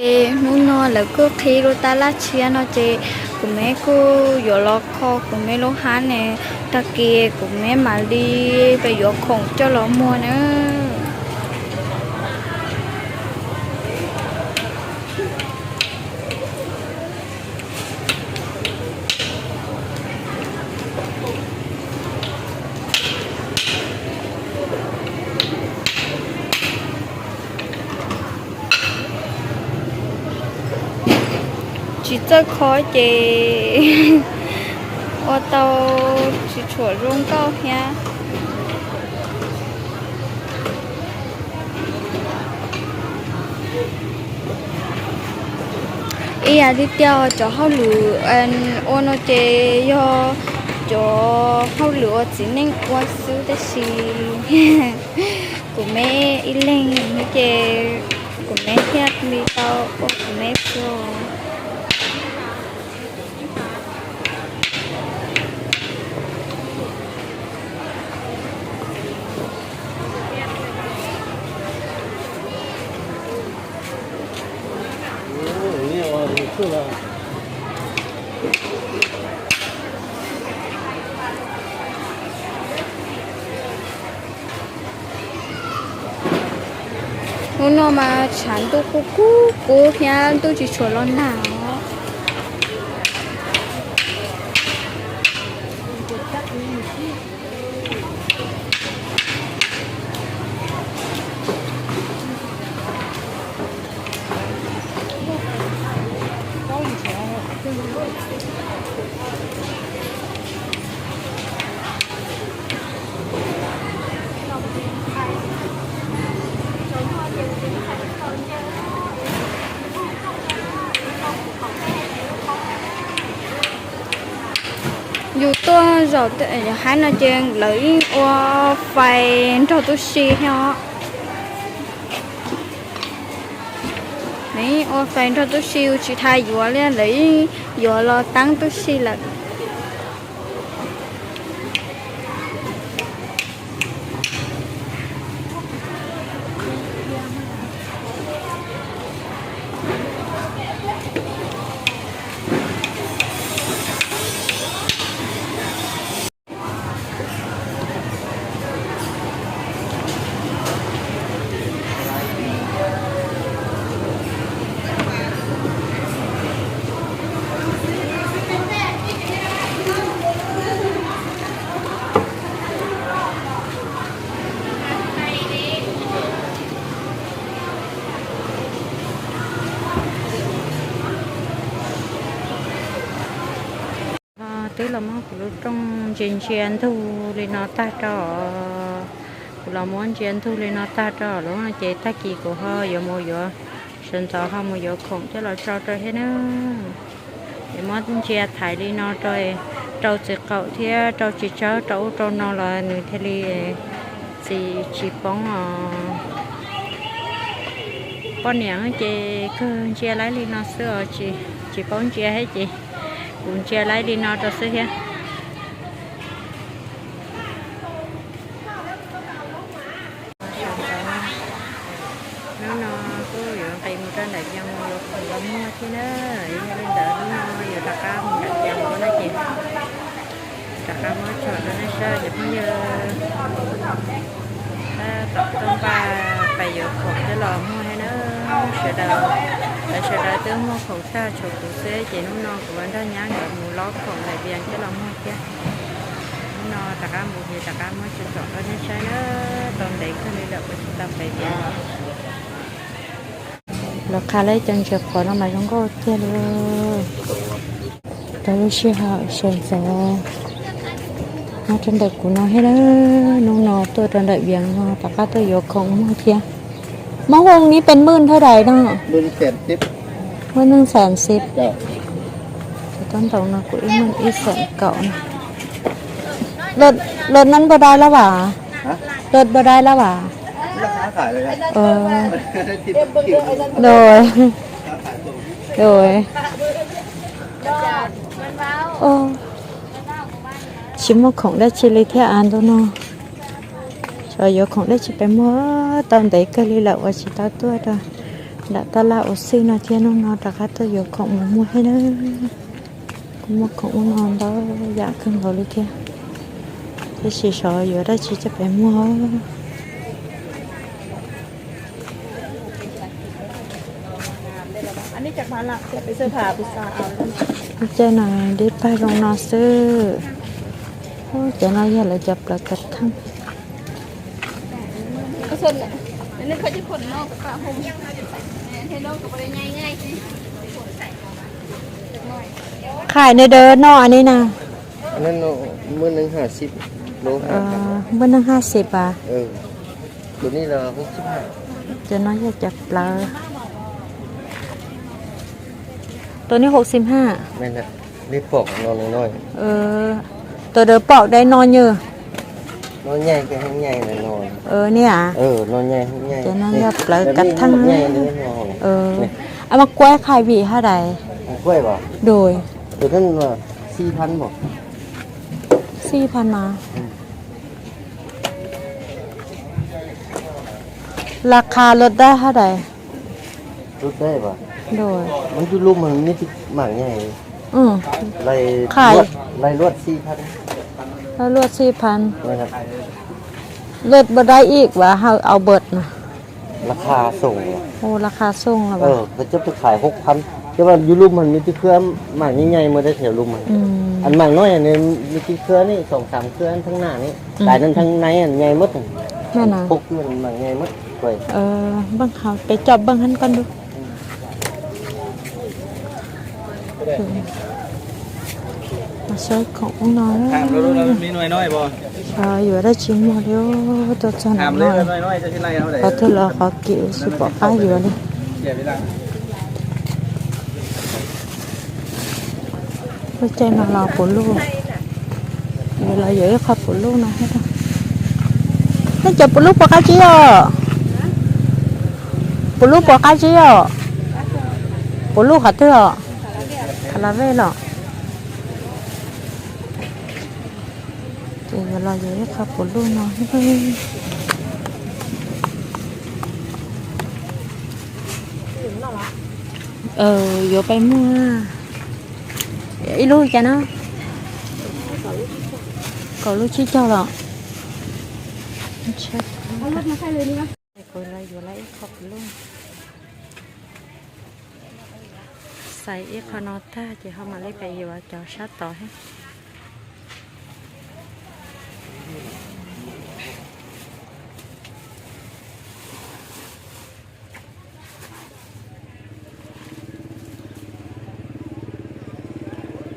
Ces hnub no lawv kuj qhib lub tab laj tshiab no ces kuv me kuj yuav los kho kuv me lub hab ne, tag kis kuv me mam li pem yuav khoom coj los muag na. Tsis txawj kho ces ua tau tsis tshua zoo nkauj thiab. Ib yam li tias cov hauj lwm ua no ces yog cov hauj lwm uas txiv neej ua xwb tab sis kuv me ib leeg no ces kuv me thiaj li tau ua kuv me xwb. Hnub no mas tshav ntuj kub kub kub thiab ntuj tsis tshua los nag os. Yus tuaj zaum haib no ces lawv yeej ua fais nrog tub si thiab os. Lawv yeej ua fais nrog tub si, yus tsis tas yuav li, lawv yeej yuav los teeb tub si lawm. Twb los muab kuv lub rooj ntsia ntsia ntug li no tag rau, kuv los muab ntsia ntug li no tag rau lawm ces tag kis kuv ho yuav mus yuav, sawv ntxov ho mus yuav khoom coj los tso rau thiab na. Es muab ntsia thaiv li no rau, rau txiv qaum thiab rau txiv tsawb rau ub rau no los nws thiaj li txiv tsis poob os. Poj niam ces kawg ntsia laib li no xwb os, tsis paub ntsia thiab ces kuv ntsia laib li no rau xwb thiab. Hnub no kuj yuav nqis mus rau nram Vias mus yuav khoom los muag thiab na. Yog li ntawd hnub no yuav rov qab mus nram Vias mus no ces rov qab muab tsom rau nej saib cov phooj ywg. Tab tom tuaj npaj pais yuav khoom coj los muag thiab na. Sawv daws, lawv sawv daws twb muag khoom tag tshuav kuv xwb ces hnub no kuv ua nrog nyab nkawd mus lob khoom nram Vias coj los muag thiab. Hnub no rov qab mus ces rov qab muab tsom tsom rau nej saib na, tau ntev kawg li lawm kuv tsis tau pais Vias. Lawv qha lawv cov ntses qhuav no mas zoo nkauj tiag li. Rau lub sij hawm sawv ntxov nyob rau ntawm kuv no thiab. Hnub no tuaj rau ntawm Vias no rov qab tuaj yuav khoom muag thiab. Món hoo nib pes mưn thawj dais no? Mưn neej xam xib. Tus tau ntau no kuv ib mưn ib xam kaum no. Luật, luật nó bao đai lắm à? Hả? Luật bao đai lắm à? Nó khá phải rồi. Ờ. Rồi. Rồi. Ơ, tsis muaj khoom dab tsi li thiab av ntu no. Xyov yuav khoom dab tsi pes muag, tau ntev kawg li lawm uas tsis tau tuaj rau Nram tab laj ua xij no thiab, hnub no rov qab tuaj yuav khoom mus muag thiab na. Kuj muaj khoom ub no ntau yam kawg nkaus li thiab. Tab sis xyov yuav dab tsi coj pem muag. Lub caij no dib pag zoo no xwb. Cov no yog lawv cov plawv kav theej. Khais nws dawb no li na. Npawb neeg haj xis as. Cov no yog cov plawv. Tus ni hauv xim haj. Tus dawb paum dai no nyuj. Ni a. Cov no yog plawv kav theej. Mas kuaj khai vim haj dais. Dui. Xij pha no. Las khas luaj dab haj dais. Khai luaj xij pha. Luaj npawb dai ib vas hawm au npawb na. Las khas xooj los. Yus lub mas nws twb khwb mam nyaj nyaj mas dab thiab lub mas. Mas no nws twb khwb ni xoom xam khwb theej nam ni. Tais no theej nam nyaj muab. Pub mam nyaj muab. Npawb hauv peb coj npawb hab koj ntu. Saib khoom ub no. Xyov yuav dab tsi muag li, tuaj txog nram no. Qhov twg los qhov kim tsis pom qab yuav li. Lub caij no los puv luj, yuav los yuav ib qho puv luj no thiab. Nej cov puv luj puas qab zib os? Puv luj puas qab zib os? Puv luj qhov twg os? Kha la vej los. Ces yuav los yuav ib qho puv luj no. Yuav peb muag ib lub cas na. Kaum lub tsib caug los. Kuv los yuav lawm ib qho puv luj. Xaiv ib qho no tag ces ho mam li pem yuav cov sab tod thiab.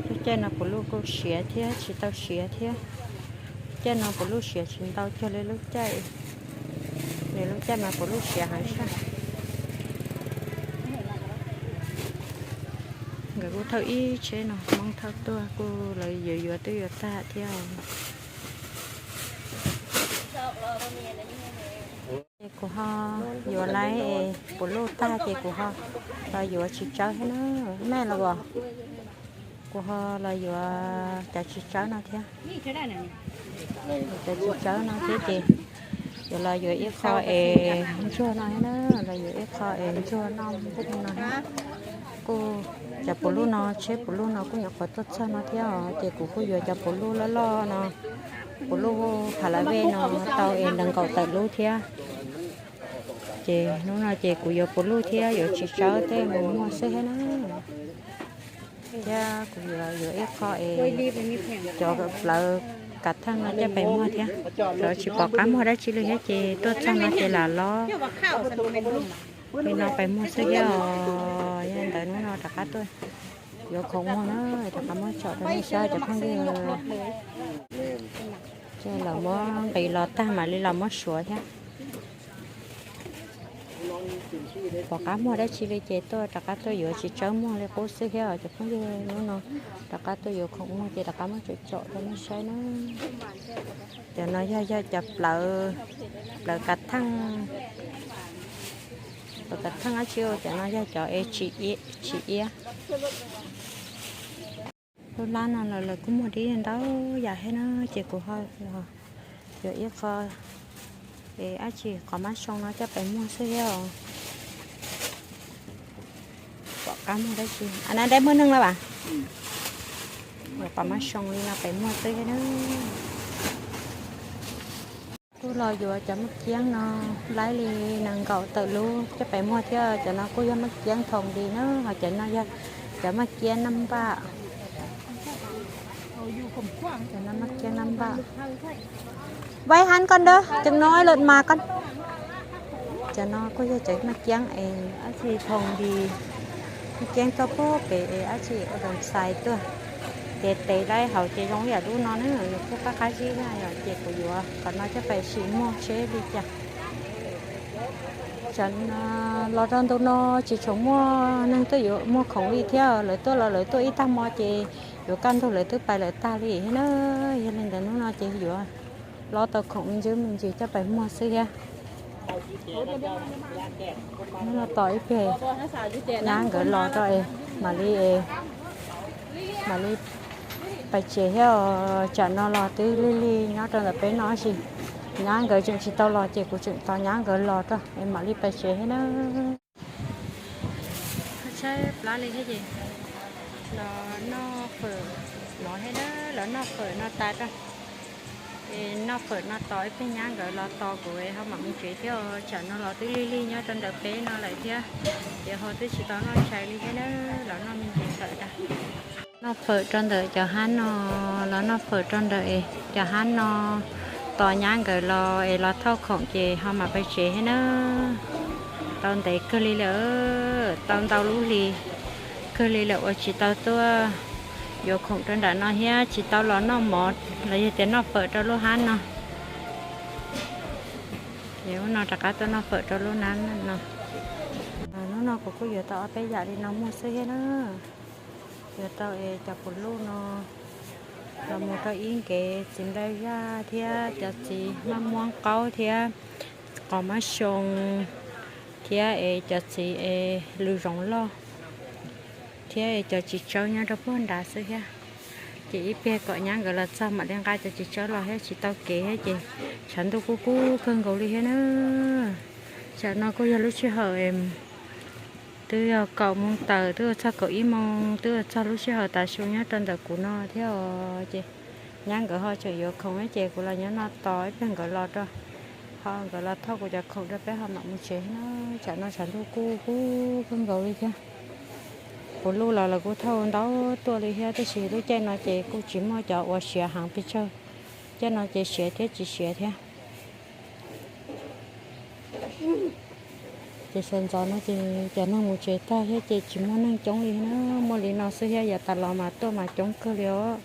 Lub caij no puv luj kuj siav thiab tsis tau siav thiab. Caij no puv luj siav tsis ntau cuag li lub caij, nws lub caij mas puv luj siav heev sab. Nkawd kuj thauj ib tsheb no, Hmoob thauj tuaj kuj lawv yuav yuav twb yuav tag thiab. Ces kuv ho yuav lawm puv luj tag ces kuv ho los yuav txiv tsawb thiab na. Maj los as, kuv ho los yuav cov txiv tsawb no thiab. Cov txiv tsawb no thiab ces yuav los yuav ib qho es ntsuag no thiab na, los yuav ib qho es ntsuag noj nplooj no thiab. Kuj cov puv luj no, tsheb puv luj no kuj nyuam qhuav tuaj txog no thiab os, ces kuv kuj yuav cov puv luj loj loj no, puv luj pha la vej no tau es nees nkaum tawm lub thiab. Ces hnub no ces kuv yuav puv luj thiab yuav txiv tsawb tej mus muag xwb thiab na. Thiab kuv yuav yuav ib qho es cov plawv kav theej no coj pem muag thiab. Cov tsis pom qab muag dab tsi li thiab ces tuaj txog no ces lam los li no pem muag xwb thiab os. Yog li ntawd hnub no rov qab tuaj yuav khoom muag na, rov qab muab tsom rau nej saib cov phooj ywg. Ces los muab nqis los tag mam li los muab suav thiab. Pom qab muag dab tsi li ces tuaj rov qab tuaj yuav txiv tsawb muag li qub xwb thiab os cov phooj ywg. Hnub no rov qab tuaj yuav khoom muag ces rov qab muab tsom tsom rau nej saib na. Cov no yog yog cov plawv, plawv kav theej, plawv kav theej dab tsi, cov no yog cov es tsis iab. Lub lab no los lawv kuj muag dib ntau yam thiab na, ces kuv ho los yuav ib qho es dab tsi qhov mab soo no coj pem muag xwb thiab os. Qab muag dab tsi? Aw, na dab muaj neeg lawm as? Yuav qhov mab soo li no pem muag xwb thiab na. Kuj los yuav cov maj kiab no laib li nees nkaum tawm lub coj pem muag thiab. Cov no kuj yog maj kiab thoom li na, ho cov no yog cov maj kiab naj npaj. Cov no maj kiab naj npaj. Vais hab koj ntawd, cov no lawm mas koj. Cov no kuj yog cov maj kiab es dab tsi thoom li, maj kiab toj puag pem es dab tsi ua xais tuaj. Ces tes laib hauv ces zoo ib yam lub no na, nws kuj qab qab zib na yom, ces kuv yuav qhov no coj pem sim muag seb li cas. Tsam no los rau ntu no tsis tshua muaj neeg tuaj yuav muag khoom li thiab, lawv tuaj los lawv tuaj ib tag hmo ces yuav kaj ntug lawv twb pais lawm tag li thiab na. Yog li ntawd hnub no ces yuav lob tau khoom me ntsis me ntsis coj pais muag xwb thiab. Hnub no tos ib pliag nyab nkawd los rau es mam li, mam li pais tsev thiab. Tsam no los twb lig lig nyob rau ntawm peb no tab sis nyab nkawd tseem tsis tau los ces kuv tseem tos nyab nkawd los rau es mam li pais tsev thiab na. Tshaib plab li thiab ces los noj fawm no thiab na, los noj fawm no tas rau. Es noj fawm no tos ib pliag nyab nkawd los tos kuv ho mam mus tsev thiab. Tsam no los twb lig lig nyob rau ntawm peb no lawm thiab, ces ho twb tsis tau noj tshais li thiab na, los noj me ntsis fawm rau. Noj fawm rau ntawm cov hab no, los noj fawm rau ntawm cov hab no, tos nyab nkawd los es los thauj khoom ces ho mam pais tsev thiab na. Tau ntev kawg li lawm, tau ntau lub hlis kawg li lawm uas tsis tau tuaj yuav khoom rau nram no thiab tsis tau los noj mov los yog tias noj fawm rau lub hab no. Es hnub no rov qab tuaj noj fawm rau lub hab no. Hnub no kuv kuj yuav tau ob peb yam li no muag xwb thiab na. Yuav tau es cov puv luj no los mus rau ib nkev txiv nplaj zaj thiab cov txiv maj muab qaub thiab qos mab xyoo thiab es cov txiv es lws zoov loj thiab es cov txiv tsawb nyob rau puag nrad xwb thiab. Ces ib pliag kom nyab nkawd los txog mam li nqa cov txiv tsawb los thiab tsis tau kev thiab ces tshav ntuj kuj kub kawg nkaus li thiab na. Tsam no kuj yog lub sij hawm twb yog kaum moos tawm, twb yuav txog kaum ib moos, twb yuav txog lub sij hawm tav su nyob rau ntawm kuv no thiab os. Ces nyab nkawd ho tseem yuav khoom ces kuv los nyob no tos ib pliag nkawd los rau, ho nkawd los thauj kuv cov khoom rau peb ho mam mus tsev na. Tsam no tshav ntuj kuj kub kawg nkaus li thiab. Puv luj los lawv kuj thauj ntau tuaj li thiab tab sis lub caij no ces kuj tsis muaj cov uas siav heev pes tsawg. Caij no ces siav thiab tsis siav thiab. Ces sawv ntxov no ces cov neeg mus tsev tag thiab ces tsis muaj neeg coob li na, muaj li no xwb thiab, yav tas los mas tuaj mas coob kawg li os,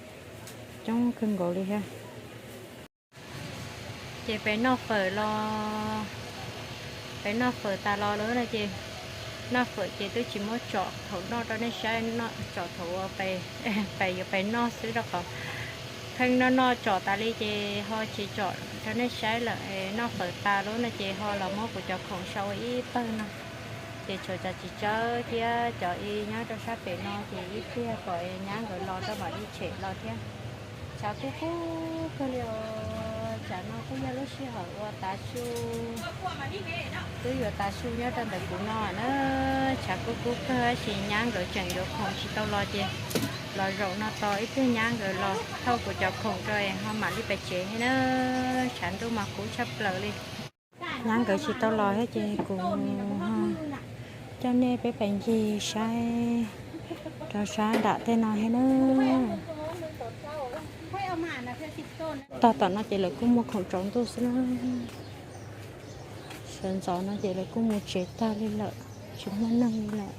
coob kawg nkaus li thiab. Ces pem noj fawm los, pem noj fawm tas los lawm no ces noj fawm ces twb tsis muab tsom thaum noj rau nej saib, tsom thaum uas pem yuav pem noj xwb rau qhov pheej noj noj tsom tas li ces ho tsis tsom rau nej saib lawm. Noj fawm tas lawm no ces ho los muab kuv cov khoom sau ua ib pawg no. Ces tshuav cov txiv tsawb thiab cov ib nyob rau sab pem no ces ib pliag kom nyab nkawd los rau mam li tshem los thiab. Tshav kub kub kawg li os. Tsam no kuj yog lub sij hawm uas tav su, twb yuav tav su nyob rau ntawm kuv no na. Tshav kub kub kawg tab sis nyab nkawd tseem yuav khoom tsis tau los ces los zaum no tos ib pliag nyab nkawd los thauj kuv cov khoom rau ho mam li pem tsev thiab na. Tshav ntuj mas kub tshaj plaws li. Nyab nkawd tsis tau los thiab ces kuv coj nej peb pem ncig saib rau sab nram tej no thiab na. Tog tom no ces lawv kuj muag khoom tsaus ntuj xwb na. Sawv ntxov no ces lawv kuj mus tsev tag li lawm, tsis muaj neeg li lawm.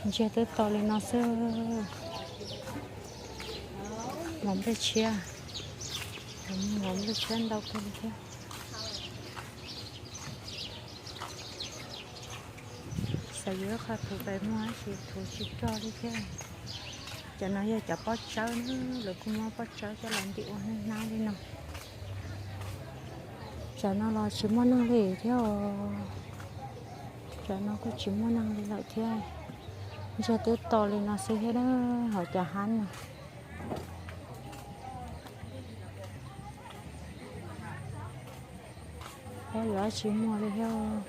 Ntsiag twb to li no xwb. Mov nplej tshiab, mov nplej tshiab ntau kawg li thiab. Xav yuav qhov thuv pem muag tab sis thuv tsis rog li thiab. Cov no yog cov pob tsawb na, lawv kuj muab pob tsawb coj los ntim ua hnab hnab li no. Tsam no los tsis muaj neeg li thiab os. Tsam no kuj tsis muaj neeg li lawm thiab. Ntsiag twb to li no xwb thiab na, hauv cov hab no. Pob yuav dab tsi muag li thiab.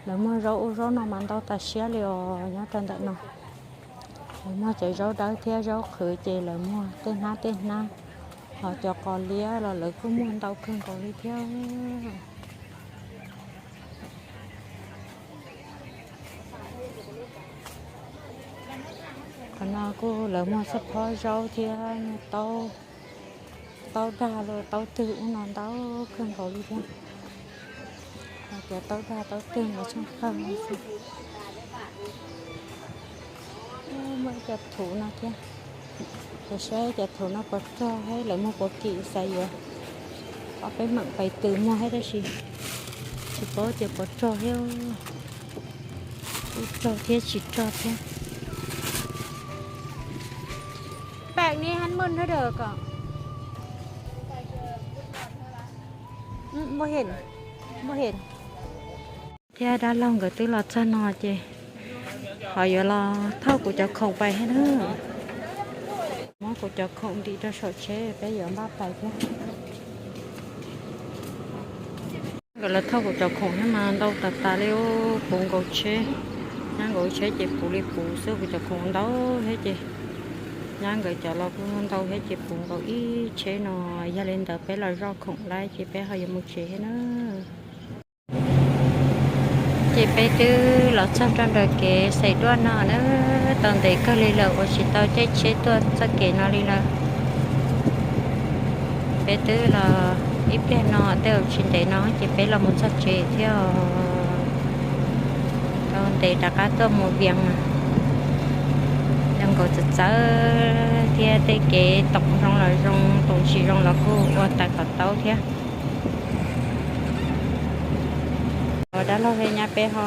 Lawv muag zaub ub zaub no mas ntau tas siab li os nyob rau ntawm no. Lawv muag cov zaub dawb thiab zaub qhwv ces lawv muag tej hnab tej hnab, ho cov qos liab los lawv kuj muag ntau kawg nkaus li thiab. Qhov no kuj lawv muag xab phob zaub thiab taub, taub dag los taub twg ub no ntau kawg nkaus li thiab. Cov taub dag taub twg no tsheej qawg. Muaj ib co thuv no thiab, ces saib cov thuv no puas rog thiab lawv muag puas kim xav yuav. Ob peb meem pais tws muag thiab tab sis tsis paub tias puas rog thiab, ub rog thiab tsis rog thiab. Bạn đi ăn mứt nữa được không? Thiab dab laug nkawd twb los txog no ces ho yuav los thauj kuv cov khoom pais thiab na. Muab kuv cov khoom ntim rau saum tsheb peb yuav npaj pais thiab. Nkawd los thauj kuv cov khoom thiab mas ntau tas tas li, puv nkaus tsheb. Nyab nkawd tsheb ces puv li puv xwb, kuv cov khoom ntau thiab ces nyab nkawd cov los kuj ntau thiab ces puv nkaus ib tsheb no. Yog li ntawd peb los zoj khoom lawm ces peb ho yuav mus tsev thiab na. Ces peb twb los txog rau nram kev xaim duaj no na, tau ntev kawg li lawm uas tsis tau caij tsheb tuaj txoj kev no li lawm. Peb twb los ib pliag no tej zaum tsis ntev no ces peb los mus txog tsev thiab os. Tau ntev rov qab tuaj mus Vias mas zoo nkaus txawv txawv thiab tej kev toom zoo los zoo, toom tsis zoo los kuj ua tawv qhov taub thiab. Dab laug thiab nyab peb ho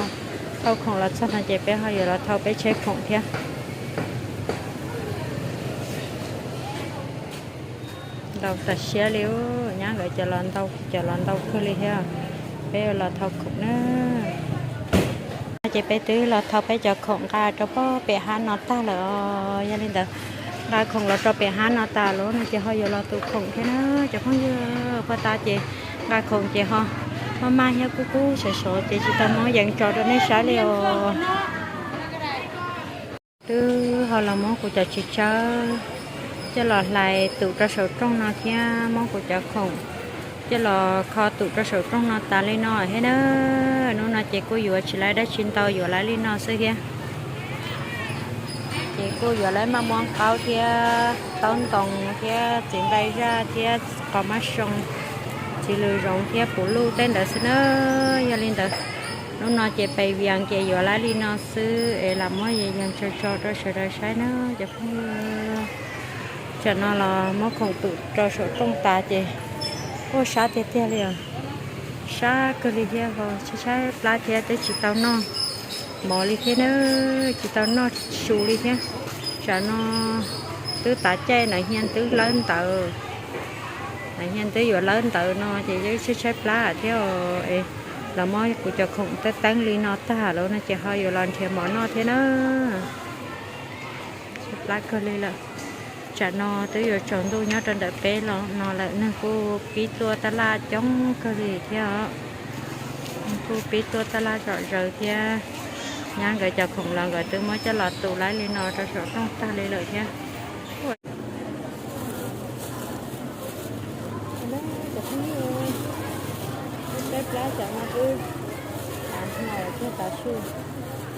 thauj khoom los txog no ces peb ho yuav los thauj peb tsheb khoom thiab. Ntau tas siab li, nyab nkawd cov los ntau, kuv cov los ntau kawg li thiab. Peb los thauj khoom na. Ces peb twb los thauj peb cov khoom nqa rau pem hav no tag lawm os. Yog li ntawd nqa khoom los rau pem hav no tas lawm no ces ho yuav los tu khoom thiab na cov phooj ywg. Puag ta ces nqa khoom ces ho maj maj thiab kub kub sov sov ces tsis tau muab yees tso rau nej saib li os. Twb ho los muab kuv cov txiv tsawb coj los hlais tum rau saum rooj no thiab muab kuv cov khoom coj los kho tum rau saum rooj no tas li no thiab na. Hnub no ces kuj yuav tsis laiv dab tsi ntau, yuav laiv li no xwb thiab. Ces kuj yuav laiv maj muab qaub thiab taub ntoo thiab txiv nplaig zaj thiab qos mab soo, txiv lws zoov thiab puv luj tej ntawd xwb na. Yog li ntawd hnub no ces pais Vias ces yuav laiv li no xwb es lam muab yees tso tso rau sawv daws saib na cov phooj ywg. Tsam no los muab khoom tum rau saum rooj tas ces ua sab tiag tiag li os. Sab kawg li thiab, tshaib tshaib plab thiab twb tsis tau noj mov li thiab na, tsis tau noj su li thiab. Tsam no twb tav caij nas hia twb lawb ntawd, nas hia twb yuav lawb ntawd no ces yeej tshaib tshaib plab thiab os. Los muab kuv cov khoom teeb teeb li no tag lawm no ces ho yuav los nrhiav mov noj thiab na. Tshaib plab kawg li lawm. Tsam no twb yuav tsaus ntuj nyob rau ntawm peb los no lawm, neeg kuj pib tuaj taj laj coob kawg li thiab os. Neeg kuj pib tuaj taj laj zom zaws thiab. Nyab nkawd cov khoom los nkawd twb muab coj los tus laiv li no rau saum rooj tag li lawm thiab. Cov phooj ywg, peb plab cov no twb tas hmo thiab tav su,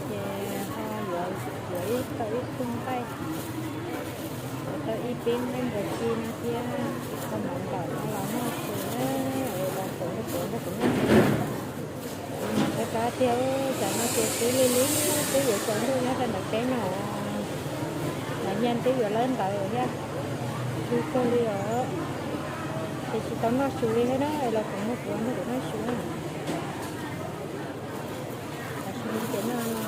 ces ho yuav, yuav ib tau ib tug nqaij, yuav tau ib peb nqaij nkaus ci no thiab ib qho mov nplaum no los noj su na, los koom nrog kuv noj su. Peb plab tiag, tsam no ces twb lig lig twb yuav tsaus ntuj nyob rau ntawm peb no, nas hia twb yuav lawb ntawd thiab, lig kawg li os. Ces tsis tau noj su li thiab na, los koom nrog kuv noj su na. Los su ces noj no.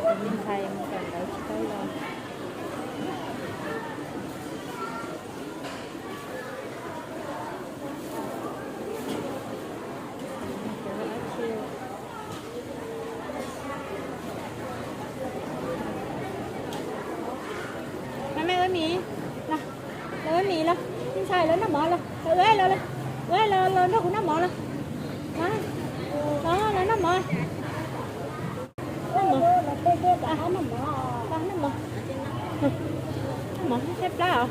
Tus me ntxhais mus kawm ntawv tsis tau los. Mis, los, los ua mis los, ntxhais los noj mov los, los ua los, ua los los nrog kuv noj mov los, los, los noj mov, noj mov, noj mov, noj mov tshaib plab os.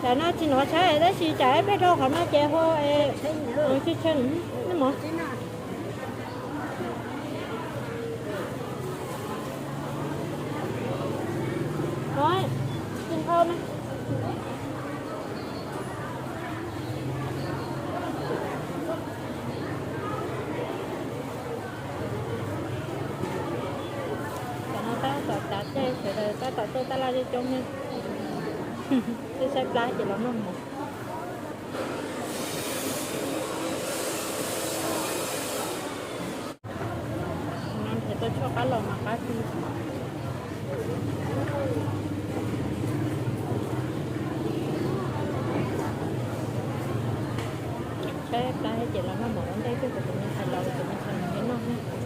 Tam no tsis hnov tshaib tab sis tsam ib pliag rau qhov no ces hu es tshee, noj mov. Tam no tab tom tav tej sawv daws tab tom tuaj tab laj coob coob thiab, twb tshaib plab ces los noj mov. Nrhiav tau tshuaj qab los mas qab tug. Tshaib plab ces los noj mov ua ntej, twb kom tus me ntxhais los, tus me ntxhais los noj thiab.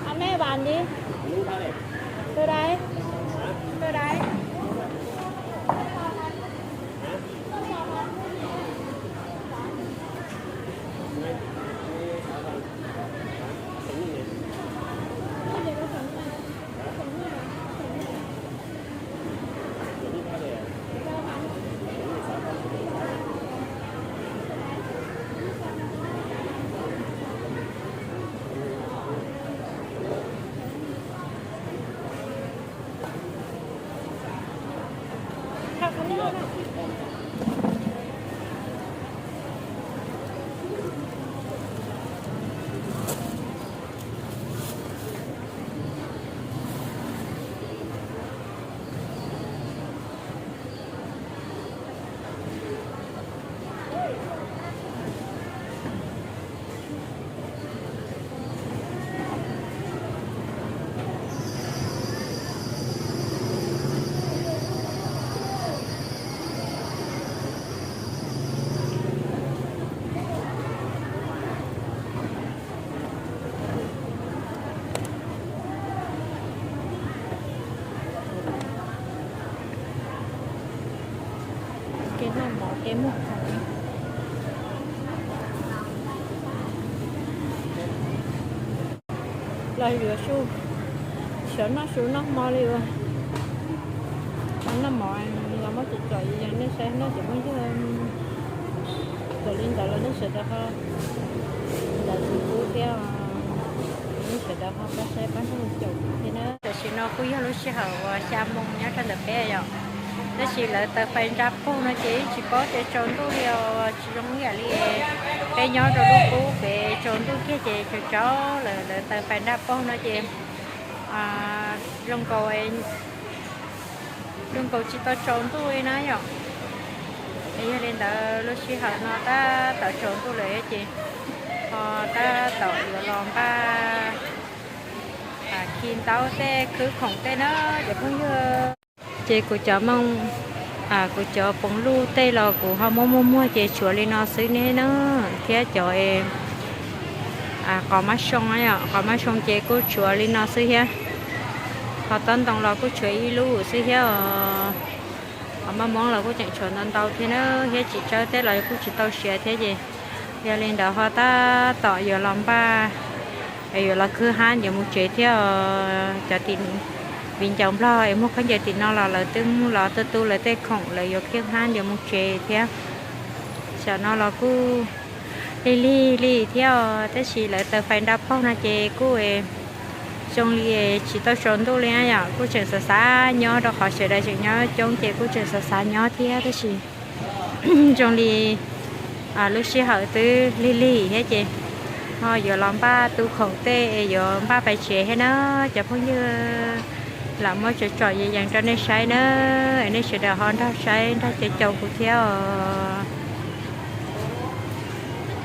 Ăn mấy bạn đi. Tôi đây. Tôi đây. Kev noj mov kev muag khoom. Los yuav su, xyov noj su noj hmo li uas noj mov los muab tsom tsom yog nej saib no ces muaj yog txawm li ntawd los nej sawv daws ho ntawd tsis kub thiab, nej sawv daws ho pab saib pab nrog caum thiab na. Tam sim no kuj yog lub sij hawm uas xya moo nyob rau ntawm peb yom, tab sis lawv taws fais nra paug no ces yeej tsis paub tias tsaus ntuj li os, tsis zoo ib yam li peb nyob rau lub qub pem tsaus ntuj kiag ces tsaus tsaus lawm, lawv taws fais nra paug no ces zoo nkaus, zoo nkaus tsis tau tsaus ntuj li na yom. Es yog li ntawd lub sij hawm no tab tom tsaus ntuj lawm ces ho tab tom yuav los npaj khi ntaub tej khwb khoom tej na cov phooj ywg. Ces kuv cov moo, kuv cov poos luj tej los kuv ho muab muag muag ces tshuav li no xwb ne na, thiab cov qos mab soo, qos mab soo ces kuj tshuav li no xwb thiab. Qos tob ntoo los kuj tshuav ib lub xwb thiab os. Qos mab moob los kuj tseem tshuav ntau ntau thiab na, thiab tsis tsawb tej los kuj tsis tau siav thiab ces yog li ntawd ho tab tom yuav los npaj, yuav los khwb hab yuav mus tsev thiab os. Cov tim viv ncaus nplog es muaj khaub ncaws tim no los lawv twb mus los tu tu lawv tej khoom lawv yuav khwb hab yuav mus tsev thiab. Xyov no los kuj lig lig li thiab os, tab sis lawv taws fais nra paug no ces kuj zoo li tsis tau tsaus ntuj li na yom, kuj tseem xav xav nyob rau qhov sawv daws tseem nyob coob ces kuj tseem xav xav nyob thiab tab sis zoo li lub sij hawm twb lig lig thiab ces ho yuav los npaj tu khoom tej es yuav npaj pais tsev thiab na. Cov phooj ywg lam muab tsom tsom yees yees rau nej saib na, es nej sawv daws ho nrog saib nrog caum caum kuv thiab os.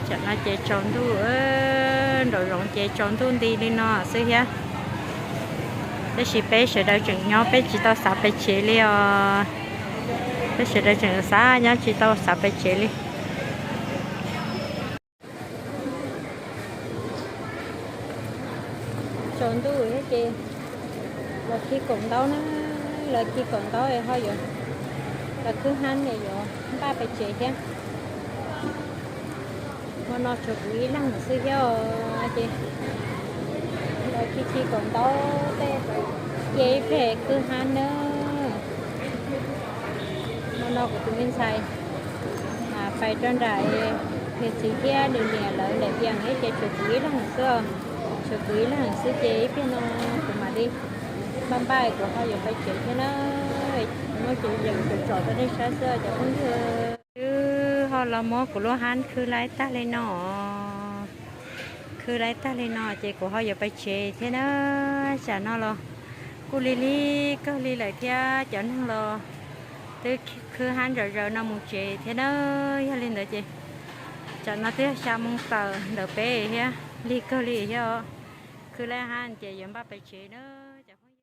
Tam no ces tsaus ntuj, nraum zoov ces tsaus ntuj nti li no xwb thiab. Tab sis peb sawv daws tseem nyob peb tsis tau xav pais tsev li os. Peb sawv daws tseem xav nyob tsis tau xav pais tsev li. Tsaus ntuj thiab ces los khi kaum ntaub na, los khi kaum ntaub ho yuav, los khwb hab es yuav npaj pais tsev thiab. Hmo no tshuav kuv ib leeg xwb thiab os, ces los khi khi kaum ntaub tej, ces ib pliag khwb hab na. Hmo no kuv tus me ntxhais pais rau nram niam txiv thiab nws niam lawv nram Vias thiab ces tshuav kuv ib leeg xwb, tshuav kuv ib leeg xwb ces ib pliag no kuv mam li npaj npaj kuv ho yuav pais tsev thiab na. Muab tsev yees tsom tsom rau nej saib xwb cov phooj ywg. Twb ho los muab kuv lub hab khwb laib tag li no, khwb laib tag li no ces kuv ho yuav pais tsev thiab na. Tsam no los kuj lig lig kawg li lawm thiab, cov neeg los twb khwb hab ntsaws zaws no mus tsev thiab na. Yog li ntawd ces tsam no twb yog xya moo tawm ntawm peb thiab, lig kawg li thiab os. Khwb laib hab ces yuav npaj pais tsev na.